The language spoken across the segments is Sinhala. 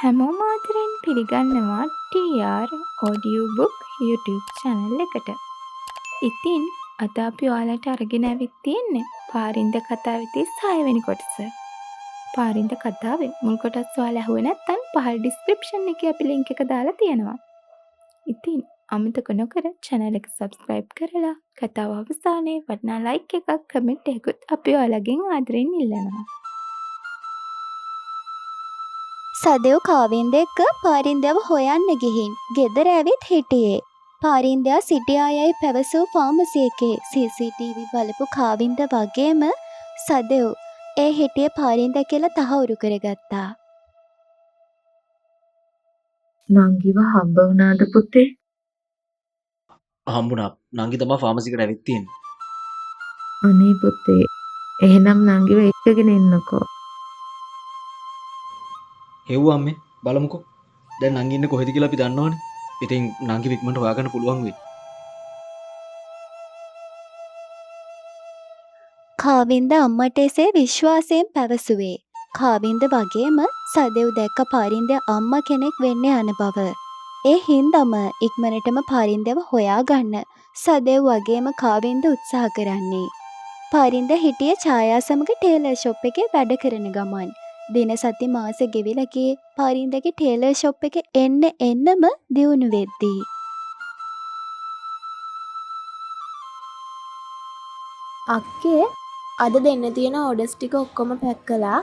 හැමෝම ආදරෙන් පිළිගන්නවා TR Audio Book YouTube channel එකට. ඉතින් අද අපි ඔයාලට අරගෙන ඇවිත් තියෙන්නේ පාරින්ද කතාවේ 36 වෙනි කොටස. පාරින්ද කතාවේ මුල් කොටස් ඔයාලා ඇහුවේ නැත්නම් පහළ ඩිස්ක්‍රිප්ෂන් එකේ අපි ලින්ක් එක දාලා තියෙනවා. ඉතින් අමතක නොකර channel එක subscribe කරලා කතාව අවසානයේ වටිනා ලයික් එකක් කමෙන්ට් එකකුත් අපි ඔයාලගෙන් ආදරෙන් ඉල්ලනවා. සදෙව් කාවින්ද එක්ක පාරින්දව හොයන්න ගිහින් ගෙදර ඇවිත් හිටියේ. පාරින්දයා සිටියා යැයි පැවසූ ෆාමසි එකේ CCTV බලපු කාවින්ද වගේම සදෙව් ඒ හිටියේ පාරින්ද කියලා තහවුරු කරගත්තා. නංගිව හම්බ වුණාද පුතේ? හම්බුණා. නංගි තමා ෆාමසි එකට ඇවිත් තියෙන්නේ. අනේ පුතේ, එහෙනම් නංගිව එක්කගෙන එන්නකෝ. හෙව්වා අම්මේ, බලමුකෝ. දැන් නංගි ඉන්නේ කොහෙද කියලා අපි දන්නවනේ. ඉතින් නංගි ඉක්මනට හොයාගන්න පුළුවන් වෙයි. කාවින්ද අම්මට එසේ විශ්වාසයෙන් පැවසුවේ. කාවින්ද වගේම සදෙව් දැක්ක පාරින්ද අම්මා කෙනෙක් වෙන්න යන බව. ඒ හින්දම ඉක්මනටම පාරින්දව හොයාගන්න සදෙව් වගේම කාවින්ද උත්සාහ කරන්නේ. පාරින්ද හිටියේ ඡායා සමග ටේලර් ෂොප් එකේ වැඩ කරන ගමන්. දින සති මාස ගෙවිලා ගියේ පාරින්දගේ ටේලර් ෂොප් එක එන්න එන්නම දියුණු වෙද්දී. අක්කේ, අද දෙන්න තියෙන ඕඩර්ස් ටික ඔක්කොම පැක් කළා.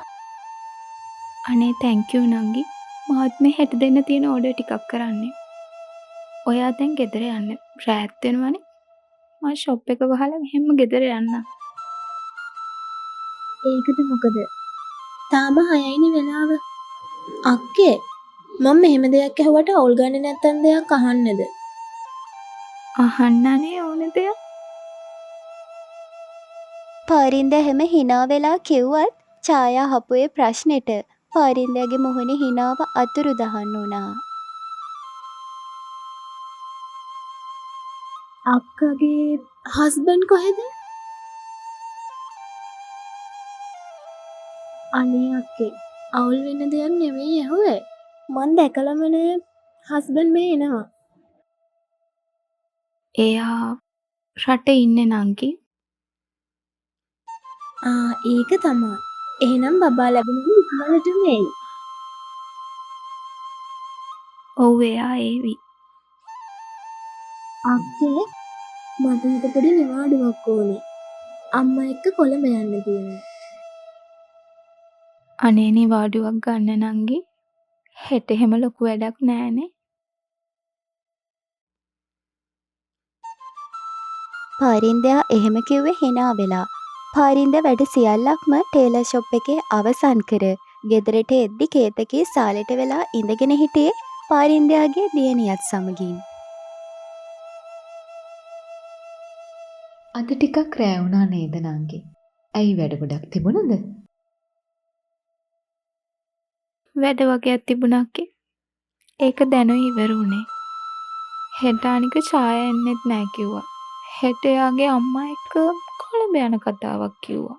අනේ thank you නංගි. මාත් මේ හෙට දෙන්න තියෙන ඕඩර් ටිකක් කරන්නේ. ඔයා දැන් ගෙදර යන්න. රෑත් වෙනවනේ. මං ෂොප් එක වහලා මෙහෙම්ම ගෙදර යන්නම්. ඒකට මොකද? තාම 6යිනේ වෙලාව. අක්කේ, මං මෙහෙම දෙයක් ඇහුවට අවුල් ගන්නේ නැත්තම් දෙයක් අහන්නද? අහන්න අනේ ඕන දෙයක්. පාරින්ද එහෙම හිනා වෙලා කිව්වත් ඡායා අහපු ඒ ප්‍රශ්නෙට පාරින්දගේ මුහුණේ හිනාව අතුරුදහන් වුණා. අක්කගේ හස්බන්ඩ් කොහෙද? අනේ අක්කේ, අවුල් වෙන්න දෙයක් නෙමෙයි ඇහුවේ. මං දැකලම නෑ හස්බන්ඩ් මේ එනවා. එයා රටේ ඉන්නේ නංගි. ආ, ඒක තමා. එහෙනම් බබා ලැබුණම ඉක්මනටම එයි. ඔව් එයා ඒවි. අක්කේ, මට හිත පොඩි නිවාඩුවක් ඕනේ. අම්මා එක්ක කොළඹ යන්න තියෙනවා. අනේ නිවාඩුවක් ගන්න නංගි. හෙට එහෙම ලොකු වැඩක් නෑනේ. පාරින්දයා එහෙම කිව්වේ හිනා වෙලා. පාරින්ද වැඩ සියල්ලක්ම ටේලර් ෂොප් එකේ අවසන් කර ගෙදරට එද්දි කේතකී සාලෙට වෙලා ඉඳගෙන හිටියේ පාරින්දයාගේ දියණියත් සමගින්. අද ටිකක් රෑ වුණා නේද නංගි? ඇයි වැඩ ගොඩක් තිබුණද? වැඩ වගයක් තිබුණා අක්කේ. ඒක දැනුයි ඉවර වුණේ. හෙට අනික ඡායා එන්නෙත් නෑ කිව්වා. හෙට එයාගේ අම්මා එක්ක කොළඹ යන කතාවක් කිව්වා.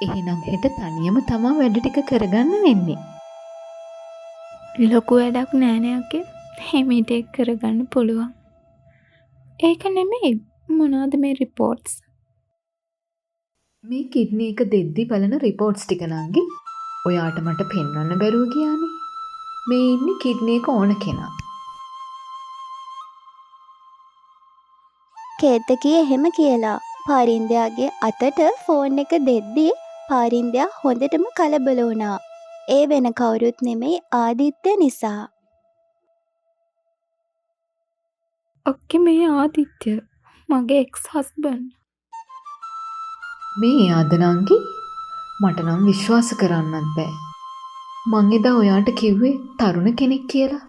එහෙනම් හෙට තනියම තමා වැඩ ටික කරගන්න වෙන්නේ. ලොකු වැඩක් නෑනේ අක්කේ. හිමීට ඒක කරගන්න පුළුවන්. ඒක නෙමෙයි, මොනවද මේ රිපෝට්ස්? මේ කිඩ්නි එක දෙද්දි බලන රිපෝට්ස් ටික නංගි. ඔයාට මට පෙන්වන්න බැරුව ගියානේ. මේ ඉන්නේ කිඩ්නි එක ඕන කෙනා. කේතකී එහෙම කියලා පාරින්දයාගේ අතට ෆෝන් එක දෙද්දී පාරින්දයා හොඳටම කලබල වුණා. ඒ වෙන කවුරුත් නෙමෙයි ආදිත්‍ය නිසා. අක්කේ, මේ ආදිත්‍ය මගේ එක්ස් හස්බන්ඩ්. මේ එයාද නංගි? මට නම් විශ්වාස කරන්නත් බෑ. මං එදා ඔයාට කිව්වේ තරුණ කෙනෙක් කියලා.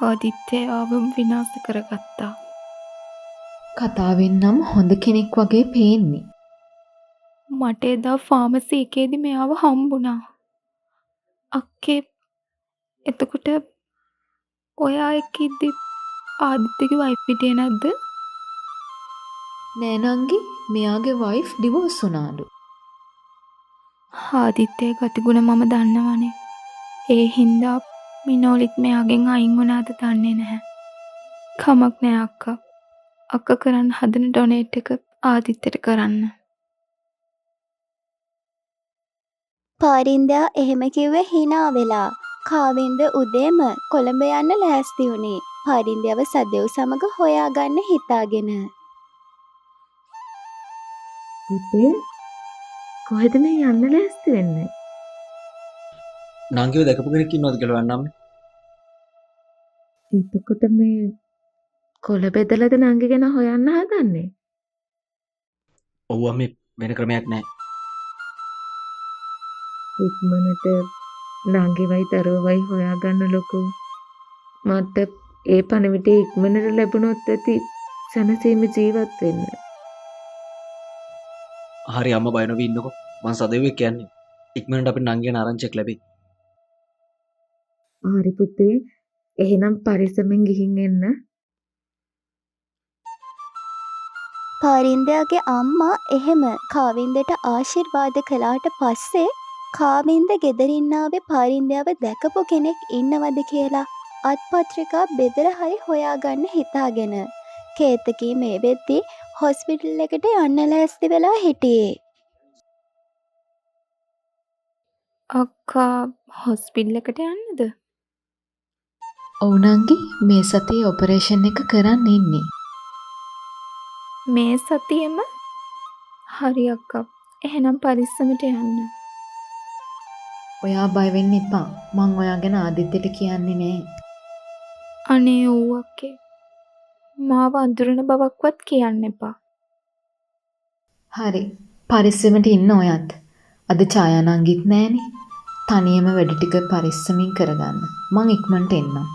ආදිත්‍ය ආවම විනාශ කරගත්තා. කතාවෙන් නම් හොඳ කෙනෙක් වගේ පේන්නේ. මට එදා ෆාමසි එකේදී මෙයාව හම්බුණා. අක්කේ, එතකොට ඔයා එක්ක ඉද්දි ආදිත්‍යගේ වයිෆ් හිටියේ නැද්ද? නෑ නංගි, මෙයාගේ වයිෆ් ඩිවෝස් වුණාලු. ආදිත්‍යගේ ගතිගුණ මම දන්නවනේ. ඒ හින්දා මිනෝලිත් මෙයාගෙන් අයින් වුණාද දන්නේ නැහැ. කමක් නෑ අක්කා. අක්කා කරන්න හදන ඩොනේට් එක ආදිත්‍යට කරන්න. පාරින්දයා එහෙම කිව්වේ හිනා වෙලා. කාවින්ද උදේම කොළඹ යන්න ලෑස්ති වුණේ පාරින්දයව සදෙව් සමග හොයාගන්න හිතාගෙන. පුතේ කොහෙද මේ යන්න ලෑස්ති වෙන්නේ? නංගිව දැකපු කෙනෙක් ඉන්නවද කියලා හොයන්න අම්මේ. එතකොට මේ කොළ බෙදලාද නංගි ගැන හොයන්න හදන්නේ? ඔව් අම්මේ, වෙන ක්‍රමයක් නැහැ. ඉක්මනට නංගිවයි දරුවවයි හොයාගන්න ලොකෝ. මට ඒ පණිවිඩය ඉක්මනට ලැබුණොත් ඇති සැනසීම ජීවත් වෙන්න. හරි අම්මා, බය නොවී ඉන්නකෝ. මං සදෙව් එක්ක යන්නේ. ඉක්මනට අපිට නංගි ගැන ආරංචියක් ලැබෙයි. හරි පුතේ, එහෙනම් පරිස්සමෙන් ගිහින් එන්න. පාරින්දයාගේ අම්මා එහෙම කාවින්දට ආශිර්වාද කළාට පස්සේ කාවින්ද ගෙදරින් ආවේ පාරින්දයාව දැකපු කෙනෙක් ඉන්නවද කියලා අත්පත්‍රිකා බෙදලා හරි හොයාගන්න හිතාගෙන. කේතකී මේ වෙද්දි හොස්පිටල් එකට යන්න ලෑස්ති වෙලා හිටියේ. අක්කා හොස්පිටල් එකට යන්නද? ඔව් නංගි, මේ සතියේ ඔපරේෂන් එක කරන්න ඉන්නේ. මේ සතියේම? හරි අක්කා, එහෙනම් පරිස්සමට යන්න. ඔයා බය වෙන්න එපා. මං ඔයා ගැන ආදිත්‍යට කියන්නේ නෑ. අනේ ඔව් අක්කේ. මාව අඳුරන බවක්වත් කියන්න එපා. හරි. පරිස්සමට ඉන්න ඔයත්. අද ඡායා නංගිත් නෑනේ. තනියම වැඩ ටික පරිස්සමින් කරගන්න. මං ඉක්මනට එන්නම්.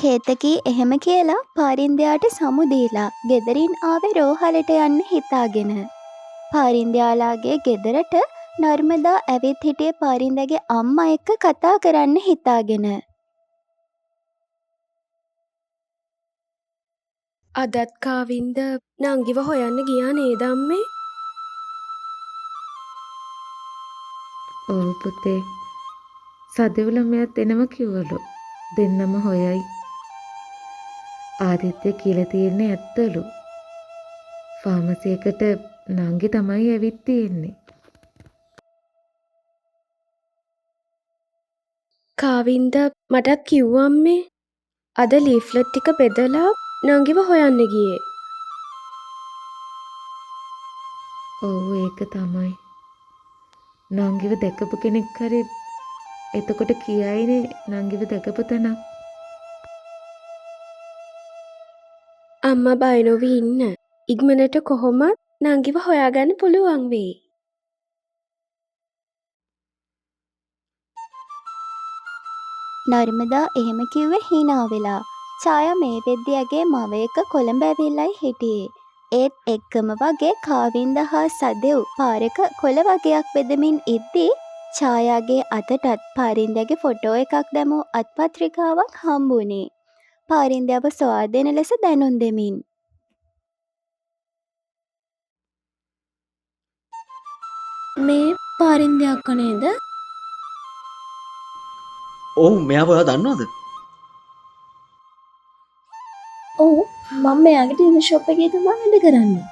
කේතකී එහෙම කියලා පාරින්දයාට සමු දීලා ගෙදරින් ආවේ රෝහලට යන්න හිතාගෙන. පාරින්දයාලාගේ ගෙදරට නර්මදා ඇවිත් හිටියේ පාරින්දගේ අම්මා එක්ක කතා කරන්න හිතාගෙන. අදත් කාවින්ද නංගිව හොයන්න ගියා නේද අම්මේ? ඔව් පුතේ. සදෙව් ළමයාත් එනව කිව්වලු. දෙන්නම හොයයි. ආදිත්‍ය කියලා තියෙන්නේ ඇත්තලු. ෆාමසි එකට නංගි තමයි ඇවිත් තියෙන්නේ. කාවින්ද මටත් කිව්වා අම්මේ. අද ලීෆ්ලට් ටික බෙදලා නංගිව හොයන්න ගියේ. ඔව් ඒක තමයි. නංගිව දැකපු කෙනෙක් හරි එතකොට කියයිනේ නංගිව දැකපු තැනක්. අම්මා බය නොවී ඉන්න. ඉක්මනට කොහොමත් නංගිව හොයාගන්න පුළුවන් වෙයි. නර්මදා එහෙම කිව්වේ හිනා වෙලා. ඡායා මේ වෙද්දි ඇගේ මව එක්ක කොළඹ ඇවිල්ලයි හිටියේ. ඒත් එක්කම වගේ කාවින්ද හා සදෙව් පාරක කොළ වගයක් බෙදමින් ඉද්දී ඡායාගේ අතටත් පාරින්දගේ ෆොටෝ එකක් දැමූ අත්පත්‍රිකාවක් හම්බුනේ. පාරින්දයව සොයා දෙන ලෙස දැනුම් දෙමින්. මේ පාරින්ද අක්කා නේද? ඔව්, මෙයාව ඔයා දන්නවද? ඔව්, මම මෙයාගේ ටීවී ෂොප් එකේ තමයි වැඩ කරන්නේ.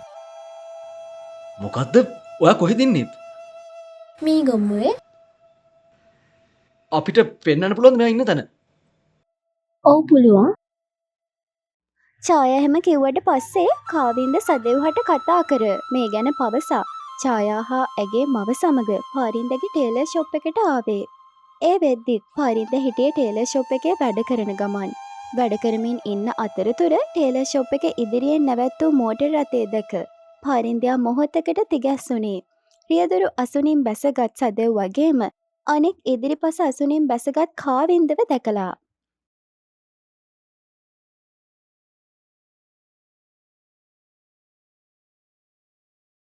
මොකද්ද? ඔයා කොහෙද ඉන්නේ? මීගමුවේ. අපිට පෙන්වන්න පුළුවන්ද මෙයා ඉන්න තැන? ඔව් පුළුවන්. ඡායා එහෙම කිව්වට පස්සේ කාවින්ද සදෙව් හට කතා කර මේ ගැන පවසා ඡායා හා ඇගේ මව සමග පාරින්දගේ ටේලර් ෂොප් එකට ආවේ. ඒ වෙද්දිත් පාරින්ද හිටියේ ටේලර් ෂොප් එකේ වැඩ කරන ගමන්. වැඩ කරමින් ඉන්න අතරතුර ටේලර් ෂොප් එක ඉදිරියෙන් නැවැත් වූ මෝටර් රථය දැක පාරින්දයා මොහොතකට තිගැස්සුනේ. රියදුරු අසුනින් බැසගත් සදෙව් වගේම අනෙක් ඉදිරිපස අසුනින් බැසගත් කාවින්දව දැකලා.